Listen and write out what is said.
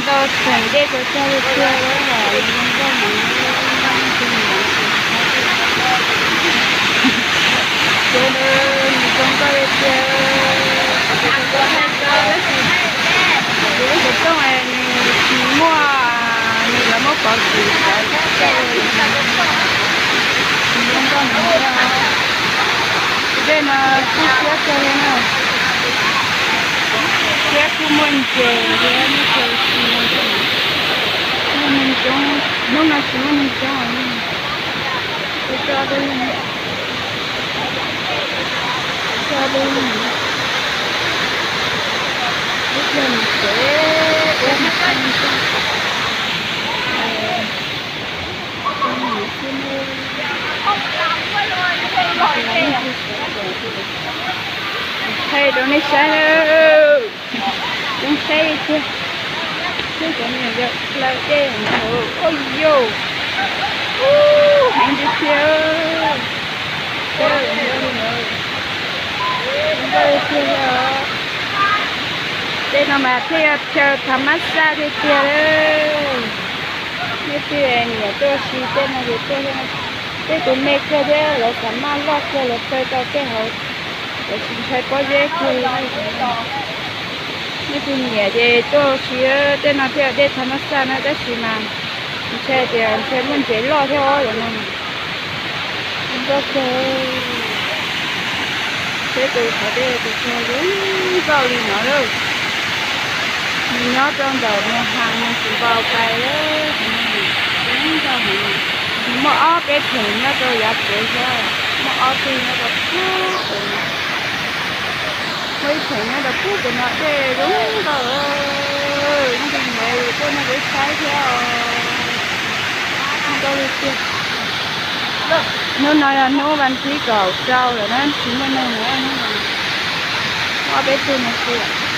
Ntau tseem dej tsaus tsag li tiag, zoo nkauj heev. Ces nws zoo nkauj li tiag, kuv tsis tau thaij tso tab sis kuv lub xov tooj nws tsis muaj, nws yuav muab pov xwm, nws zoo nkauj heev. Tus dej no kub siab kawg li na. Siab kub muaj ntses thiab, muaj coob, muaj neeg coob, hnub no tsis muaj neeg coob os. Ua tso dej, ua tso dej, ib pliag mus tsev ua thaij rau nej saib na. Coob saib li tiag. Thiab cov niam yau plaws dej no, ua yau, heev tiag tiag. Nkauj tiag tiag. Tej no mas thiaj yog chaw thav mab xaj tiag tiag lawm. Nej twg nyiam tuaj ua si tej no ces tuaj thiab. Tej tus me kawg thiab lawv xav maj loj kawg los chaw tau tej hauv, lawv tsis ntshai pob zeb kiag li. Nej twg nyiam ces tuaj ua si. Tej no thiaj dej thav mab xaj na tab sis mas ntshai tias ntshai muaj ntses loj thiab os no. Nkauj kawg. Peb tus qhov dej tus twg zoo nkauj li no lauj. Nws nyob rau ntawm Mus Has Mus Xis Npaus pais, zoo nkauj heev. Nws muaj ob peb theem nyob rau yav tsev thiab, muaj ob tug nyob rau pem no, muaj ib theem nyob rau pem no, dej zoo nkauj. Nej twg nyiam tuaj nrog peb saib thiab os. Zoo nkauj li tiag. Hnub no yog hnub vas thib kaum rau lawm na, tsis muaj neeg lawm, ob peb tug no xwb.